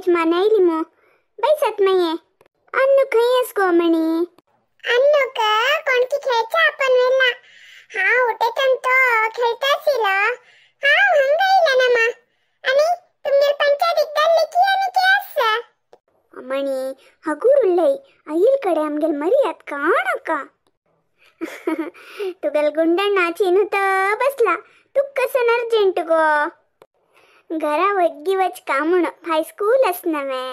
यजमान आयली मू बैसात मागीर. अन्नू खंय आस गो म्हणी? अन्नूक कोणकी खेळच्या आपण व्हेला. हांव उठेतन तो खेळता आशिल्लो. हांव हांगा येयला ना मा. आनी तुमगेल पंचायतीक जाल्ले की आनी की आसा? अमणी हगूर उल्लय आईल कडे आमगेल मर्याद काणका. तुगेल गुंडण्णाची न्हू तर बसला. तूं कसन अर्जंट गो? घरा वग्गी वच का म्हण हाय स्कूल आस नवे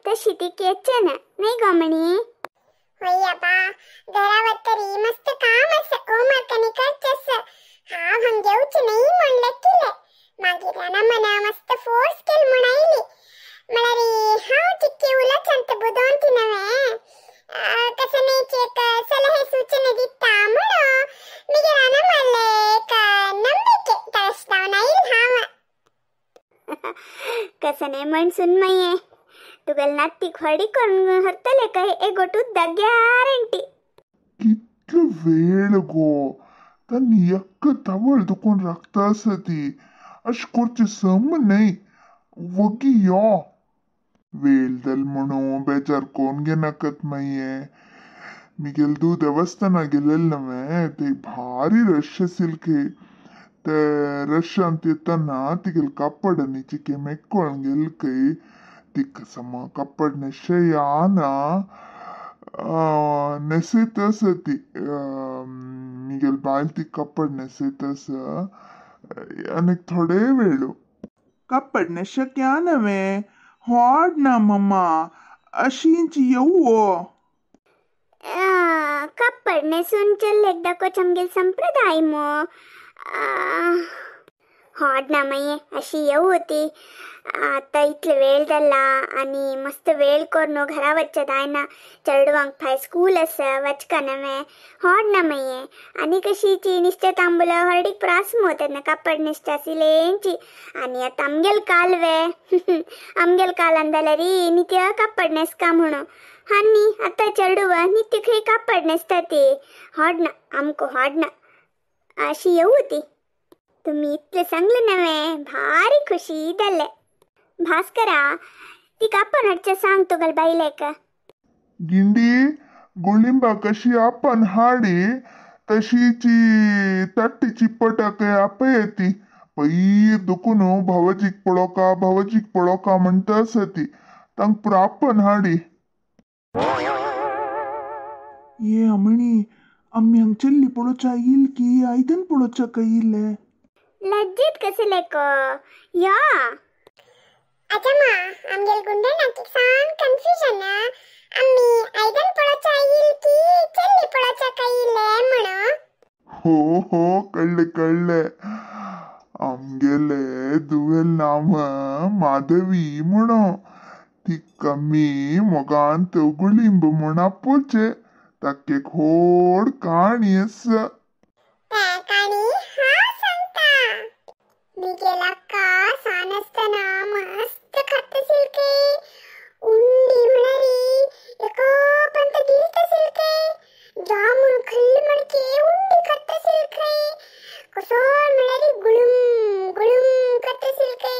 तशी ती केचे ना न्हय गो म्हणी? हय आबा, घरा वतरी मस्त काम आसा, होमवर्क आनी करचें आसा. हांव हांग येवचें न्हय म्हण लेखिल्लें. मागीर राना मना मस्त फोर्स केल म्हूण आयली. म्हळ्यार हांव चिक्की उलोवचांत बुदोवन ती नवें कसं न्हय एक सलहे सूचना दिता म्हणून मागीर राना मारलें एक नंबिके तश जावन आयल हांव. कसं न्हय म्हण सून मागीर तुगेल नात्तीक व्हडी करून हरतले काय एगोट उद्दा गॅरंटी. कितलो वेळ गो तांणी एक्क तवळ दुखून राखता आसा ती. अशें करचें सम न्हय. वगी यो. वेळ जाल म्हणून बेजार कोण घेनाकात मागीर. मिगेल दूद देवस्थाना गेलेल नव्हे ते भारी रश आशिल्ले खंय. ते रशांत येतना तिगेल कापड आनी चिके मेक्कोळन गेल खंय. तिका समा कापड न्हेशयाना न्हेसयत आसा ती. मिगेल बायल ती कापड न्हेसयत आसा आनीक थोडे वेळ. कपड न्हेशक्या नव्हे हाड ना मम्मा अशींच येवो. कापड न्हेसून चल्लेक दाखोवचें आमगेल संप्रदाय मो. हाड ना मागीर अशी येवू ती. आतां इतलो वेळ जाला आनी मस्त वेळ करून घरा वचचें जायना. चेडवांक फाय स्कूल आसा वचका नवें. हाड ना मागीर. आनी कशीची निश्चय तांबूल हळडीक प्रास मो तेन्ना कापड निश्चय आशिल्लेंची. आनी आतां आमगेल काल वे आमगेल कालान जाल्यार नित्य कापड न्हेसका म्हणून. आनी आतां चेडवां नित्य खंय कापड न्हेसता ती. हाड ना आमकां हाड ना अशी येवू ती. तुमी इतलें सांगलें नवें भारी खुशी जालें. भास्करा तिका आपण हाडचें सांग तुगेल बायलेक. गिंडी गुळिंबा कशी आपण हाडी तशीची तट्टी चिप्पटाक आपयती. पयर दुखून भावजीक पळोवका भावजीक पळोवका म्हणटा आसा ती. तांकां प्रापन हाडी. ये अमणी आमी हांग चल्ली पळोवच्या येईल की आयदन पळोवच्या काय येयलें? लज्जीत कशें लेको यो. आजा मा आमगेल गुंडणाक सान कन्फ्युजन. आमी आयदन पळोवच्या येईल की चल्ली पळोवच्या काय येयलें म्हणून. हो हो कळ्ळें कळ्ळें. आमगेले दुवेल नांव माधवी म्हणून. तिका आमी मोगांत गुळिंब म्हूण आपोवचें. ताका एक व्हड काणी आसा. तें काणी हांव सांगता. मिगेल अक्का सान आसतना मस्त खाता आशिल्ले. उंडी म्हळ्यार एकोपंत गिळटा आशिल्ले. जामून खाल्ले म्हणके उंडी खाता आशिल्ले. कसो म्हळ्यार गुळूम गुळूम करता आशिल्ले.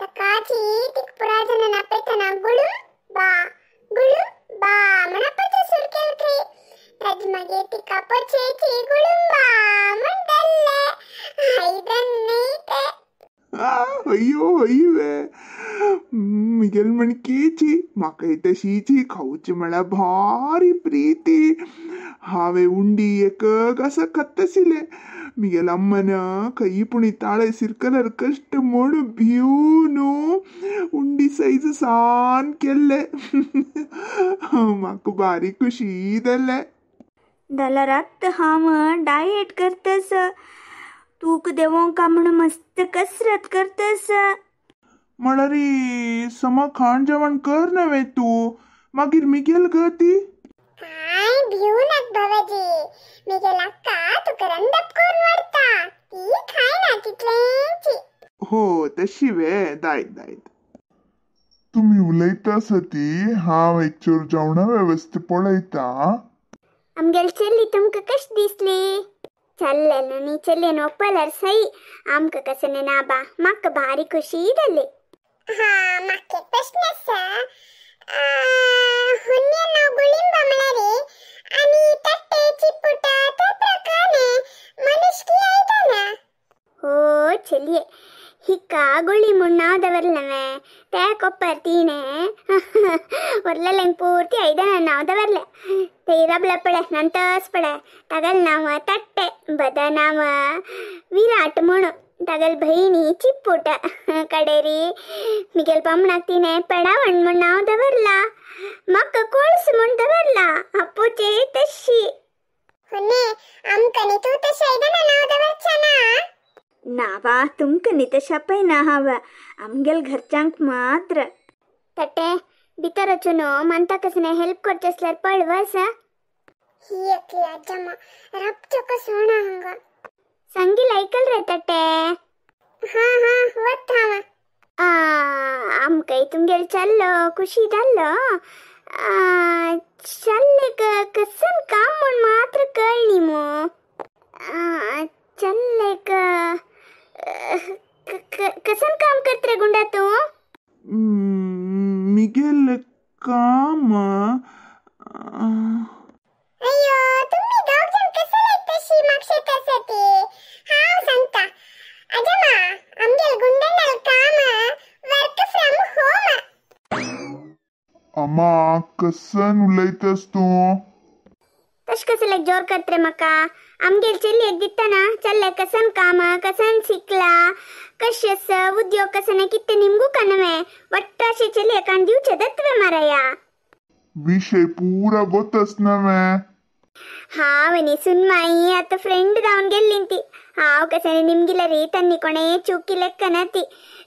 ताकाची तिका पुराय जाणां आपयतना गुळूम बा गुळूम बा म्हण आपयता सुरू केलें खंय. ताजी मागीर तिका पचेची गुळूम बा म्हण जाल्लें. आयदन न्हय तें. अय्यो अय्यो मिगेल म्हणकेची म्हाकाय तशीची खावची म्हळ्यार भारी प्रिती. हांवें उंडी एक कसा खाता आशिल्लें. मिगेल अम्मान खंय पूण ताळे सिरकलर कश्ट म्हूण भिवन उंडी सायज सान केल्ले. म्हाका बारीक खुशी जालें. जाल्यार आतां हांव डायट करतास. तूक देंवोंक म्हूण मस्त कसरत करतास. म्हळ्यार समा खाण जेवण कर नव्हे तूं. मागीर मिगेल गती? काय भिवू नाक भावाजी. मिगेल अक्का तुका रंदप करून वाडटा. ती खायना तितलेंची. हो तशी वे दायत दायत. तुमी उलयता आसा ती हांव एक चोर जेवणा वेवस्था पळयता. आमगेल चल्ली तुमकां कशी दिसली? चल्ले न्ही चलयेन ओपल्यार सई. आमकां कशें ना बा म्हाका भारी खुशी जाली. हा म्हाका एक प्रश्न आसा. होन्या नांव गुळिंबा म्हळ्यार आनी तट्टे चिपुट ते प्रकार मनुष्की आयदना. हो चलिये हिक्का गुळी म्हूण नांव दवरलें ते कोप्पर तीणे ಒರ್ಲೆಲೆಂಗ್ ಪೂರ್ತಿ ಐದನ ನಾವ್ ದವರ್ಲೆ ते रबला पळे ನಂತಸ್ ಪಳೆ ತಗಲ್ ನಾವ ತಟ್ಟೆ ಬದ ನಾವ ವಿರಾಟ್ ಮುಣು ತಗಲ್ ಬೈನಿ ಚಿಪ್ಪುಟ ಕಡೇರಿ ಮಿಗೆಲ್ ಪಮ್ಮಣಾಕ್ತೀನಿ ಪೆಡ ಒಣ್ ನಾವ್ ದವರ್ಲ ಮಕ್ಕ ಕೋಳ್ಸು ಮುಣ್ ದವರ್ಲ ಅಪ್ಪುಚೆ ತಶಿ. ಹೊನ್ನೆ आमकां तूं तशें आयदनां नांव दवरचें ना. नावा तुमकां न्ही तशें पळयना हांव, आमगेल घरच्यांक मात्र. तट्टे भितर वचून मंता कसने हेल्प करचे आसल्यार पळ वस. ही एकली आजमा राबचो कसो ना हांगा. संगील ऐकल रे तट्टे. हा हा वत हांव. आमकां तुमगेल चल्लो खुशी जाल्लो. चल्लेक कसन काम म्हूण मात्र कळ्ळी मू. चल्लेक कसन काम करत रे गुंडा तूं? मिगेल काम अय्यो तुम्ही दोग जण कसे लायक तशी मागशेत आसा ती. हांव सांगता आजमा आमगेल गुंडणाल काम वर्क फ्रॉम होम. अम्मा कसन उलयतस तूं? तशें कशें लायक जोर करत रे म्हाका. आमगेल चलयेक दितना चल्ले कसन काम कसन शिकला कशें उद्योग कसन कितें निमगू का नवें वट्टाशे चलयेक आनी दिवचे दत्वे माराया. विषय पूरा गोतस नवें. हांव न्ही सुनमाई आतां फ्रेंड जावन गेल्ली ती. हांव कशें निमगिला रे तन्नी कोणे चुकी लेक्कना ती.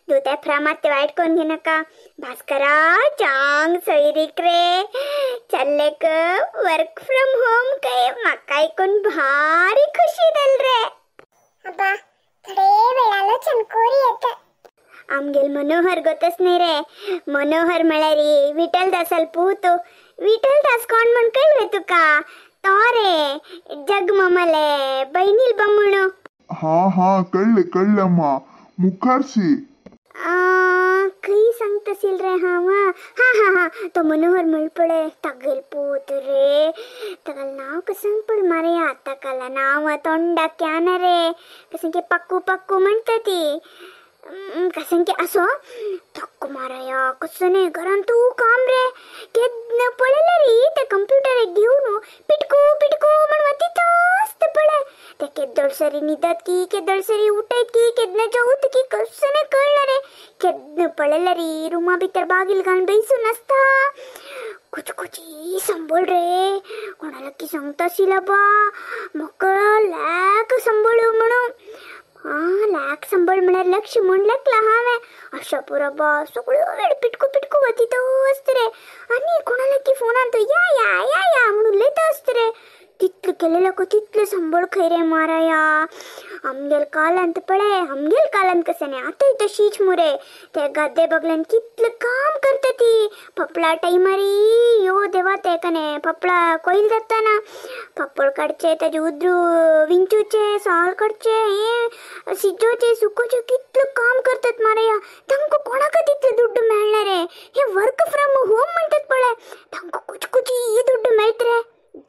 तूं ते फ्रामात वायट कोण घेनाका. भास्करा चांग सोयरीक रे चल्लेक वर्क फ्रॉम होम काय म्हाका आयकून भारी खुशी जाल रे. अब्बा थोडे वेळालो चमकोरी येता. आमगेल मनोहर गोतस न्ही रे. मनोहर म्हळ्यार विठल दासाल पूत. विठल दास कोण म्हूण कळ्ळें तुका? तो रे जगममले बहिणील बम्मणू. हा हा कळ्ळें कळ्ळें अम्मा मुखारशी. खंय सांगता रे हांव. हा हा हा तो मनोहर म्हण पळय तागेल पूत रे. तागेलें नांव कसंग पळ मारया ताकाला नांव तोंडाक क्यान रे कसं की पक्कू पक्कू म्हणटा ती. कसं की असो थक्क मारया कसं न्ही घरान तूं काम रे केन्ना पळयलें रे ते कंप्युटर घेवन पिटकू पिटकू म्हण वतीत पळय. ते केदोळसरी न्हिदत की केदोळसरी उठयत की केन्ना जेवत की कसं न्ही कळना रे. केन्ना पळयलें रे रुमा भितर बागील घालून बैसून आसता. कुचकुची संबळ रे कोणाला की सांगता आशिल्ला बा म्हाका लाख संबळ म्हणून. हा लाख संबळ म्हळ्यार लक्ष म्हूण लेखला हांवें. अशा पुरो बा सगळ्यो वेळ पिटकू पिटकू वतीत आसता रे. आनी कोणाला की फोनान तो या या या या म्हूण उलयता आसता रे. तितलें केलें तितलें संबळ खंय रे माराया. आमगेल कालांत पळय आमगेल कालांत कशें न्ही आतांय तशीच मुरे. ते गाद्दे बगल्यान कितलें काम करता ती. पपळा टायमारी यो देवा ते कने पपळा कोयल जाता ना पापड काडचे ताजे उद्रू विंचूचे साल काडचे हे शिजोवचे सुकोवचे कितलें काम करतात माराया. तांकां कोणाक तितले दुड्ड मेळना रे. हे वर्क फ्रॉम होम म्हणटात पळय तांकां कुचकुची दुड्ड मेळटा रे.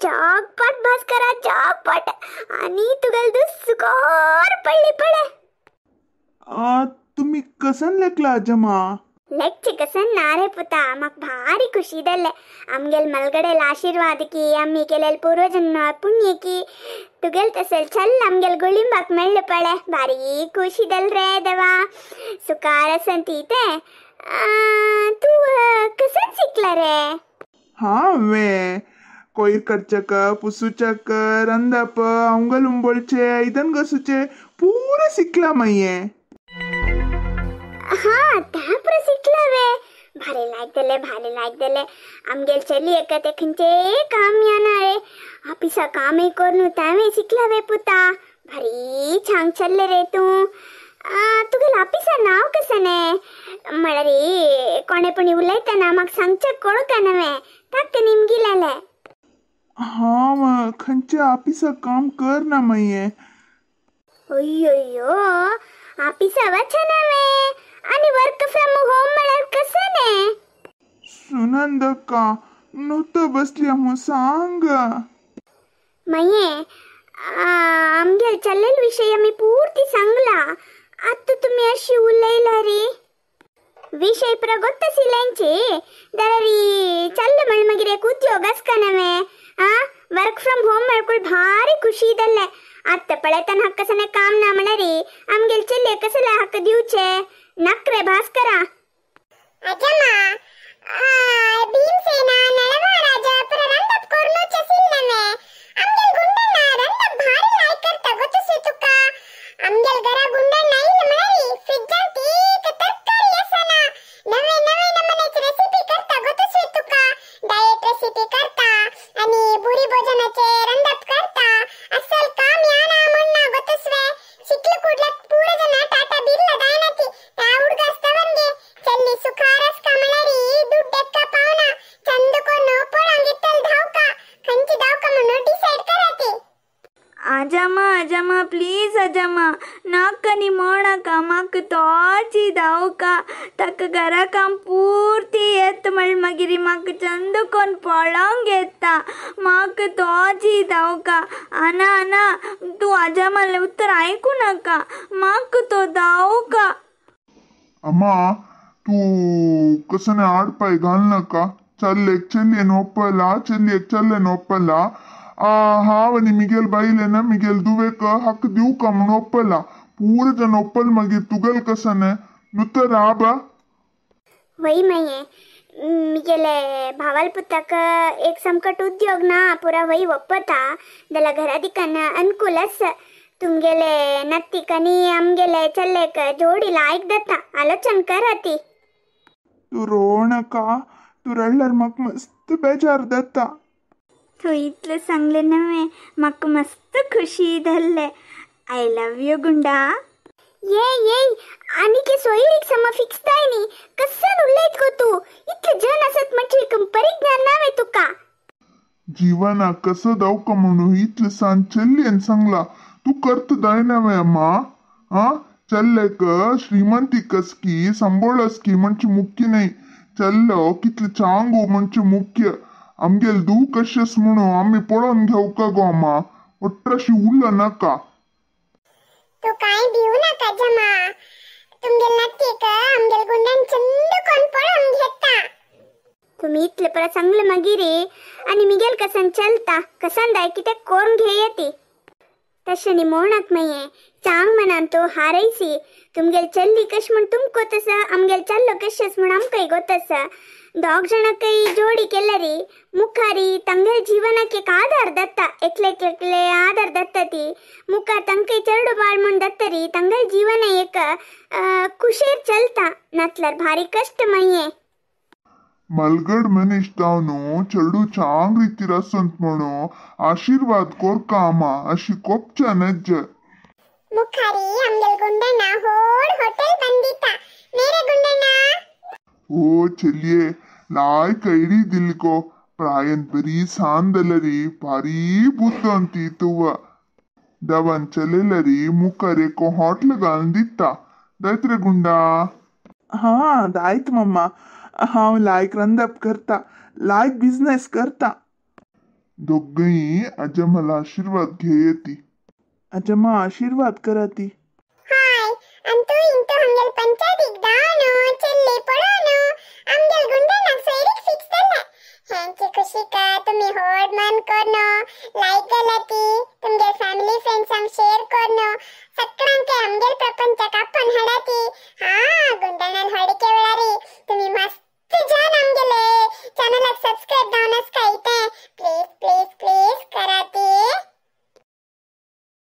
जागपाट भास्करा जागपाट आनी तुगेल दुसकोर पडली पळय. तुम्ही कसन लेखला आजमा? लेक्चे कसन ना रे पुता म्हाका भारी खुशी जालें. आमगेल मलगडेल आशिर्वाद की आमी केलेल पूर्वजन्म पुण्य की तुगेल तसेल चल आमगेल गुळिंबाक मेळ्ळें पळय. भारी खुशी जाल रे देवा. सुखार आसन ती तें. तूं कसन शिकला रे? हा वे कोयर करचक पुसूचक रंदप अंगल उंबोळचे आयदन घासूचे पूरा शिकला माये. हा त्या पुरो शिकला वे. भारी लायक जालें भारी लायक जालें. आमगेल चलयेक तें खंयचें काम येना रे. ऑफिसा कामय करून तेंवूय शिकला वे पुता. भारी छान चल्लें रे तूं. तुगेलें ऑफिसा नांव कशें न्ही म्हळ्यार कोणे पण उलयतना म्हाका सांगचें कळूंक नवें ताका निमगिलेलें. हांव खंयच्या ऑफिसा काम करना माये. अय्यो ऑफिसा वचना वे. आणि वर्क फ्रॉम होम म्हळ्यार कसं ने? सुनंदक्का नुतं बसल्या मग सांग. मये आमगेल चल्लेल विषय आमी पूर्ती सांगला, आत्तां तुमी अशी उलयला रे. विषय पुरा गोत्तसिल्यांची जाल्यार चल्ल म्हण मागीर एक उद्योग आसका नवे. आ वर्क फ्रॉम होम म्हळ्यार भारी खुशी जाल्ले. आत्तां पळयतना हाका कसलें काम ना म्हळ्यार आमगेल चेल्ले कसले हक्क दिवचे नकरे भास्करा. अजमा भीमसेना नळमहाराजा पुरा रंदप कोर्नूचे सिल नवे. आमगेल गुंडण्णा रंदप भारी लायक करता गोतुसू तुका. आमगेल घरा गुंडण्णा येयले म्हळ्यार फ्रिजांत एक तरकारी आसना. नवे नवे नमुन्याची रेसिपी करता गोतुसू तुका. डायट रेसिपी करता आणि बुरी भोजनाचे रंदप करता. असल काम याना म्हणना गोतुसवे. शिकले कुडले पुरे जण टाटा बिर्ला जायना ती त्या उडगास तवंगे चल्ली सुखारस का म्हळ्यार दुड्ड एका पावना चंद कोण पळोवंक इतल धांवका खंयची धांवका म्हणून डिसायड करा ती. अजमा अजमा प्लीज अजमा नाका नी मोणाका, म्हाका तोची धांवका. ताका घरा काम पुर्ती येता म्हळ्यार मागीर म्हाका चंद कोण पळोवंक येता. म्हाका तोची धांवका. आना आना तूं अजमालें उतर आयकूं नाका, म्हाका तो धांवका. अम्मा तू कसं आड पाय घाल नाका. चल्लेक चल्येन ಒಪ್ಪಲ್ಲ, चल्येक चल्लेन ಒಪ್ಪಲ್ಲ. हांव आनी मिगेल बायलेन मिगेल दुवेक हक्क दिवका म्हणून ಒಪ್ಪಲ್ಲ. पूर जण ಒಪ್ಪल मागीर तुगेल कसं नुतं राब. वय मये मिगेले भावाल पुताक एक संकट उद्योग ना पुरा वय ಒಪ್ಪता जाल्यार घरा दिकान अनुकूल आसा. तुमगेले नत्तीक आनी आमगेले चल्लेक जोडी लायक जाता. आलोचन करा ती. तूं रोवनाका, तूं रडल्यार म्हाका मस्त बेजार जाता. तूं इतलें सांगलें नवें म्हाका मस्त खुशी जाल्लें. I love you गुंडा. ये ये आनीक सोयरीक समा फिक्स जाय न्ही. कसन उलयत गो तूं? इतले जन आसत म्हणजे एक परिज्ञान ना वे तुका. जीवना कसं धांवका म्हणून इतलें सान चल्येन सांगला. तूं करता जायना वे अम्मा. आ चल्लेक श्रीमंती कसकी संबोळ असकी म्हणजे मुख्य न्हय. चल्लो कितले चांगू म्हणजे मुख्य. आमगेल दू कशेंच म्हणून आमी पळोवन घेवका गो अम्मा. वट्राशी उल्ल नाका. तू काय भिवू नाका जमा. तुमगेल नक्कीक आमगेल गुंडान चंद कोण पळोवन घेता. तुम्ही इतले परत सांगले मागीर आनी मिगेल कसन चलता कसन जाय कितें कोण घेयती. तशें न्ही मोणाक मये चांग मनान तो हारयसी. तुमगेल चल्ली कश म्हण तुमकां गोत आसा, आमगेल चल्लो कशेंच म्हण आमकांय गोत आसा. दोग जाणांकय जोडी केल्यार मुखारी तांगेल जीवनाक एक आधार जाता. एकले एकले आधार जाता ती मुखार तांकां चेडो बाळ म्हण जातरी तांगेल जीवन एक कुशेर चलता. नातल्यार भारी कश्ट मये. मलगड मनीस जावन चेडू चांग रितीर आसत म्हणून आशिर्वाद कोरका आमा. अशी कोपच्या नज्ज. मुखारी आमगेल गुंडण्णा होड होटेल बंदिता मेरे गुंडण्णा. ओ चलिये लायक ऐडी दिल को प्रायन बरी सान जाल्यारी भारी बुद्द ती तुवा. दवान चलयल्यारी मुखार एक हॉटल घालून दिता. जायत रे गुंडा. हां जायत मम्मा, हांव लायक रंदप करता, लायक बिझनेस करता. दोगंय अजमाला आशीर्वाद घेयती. अजमा आशीर्वाद करा ती. हाय, आणि तू इंतो आमगेल पंचायतीक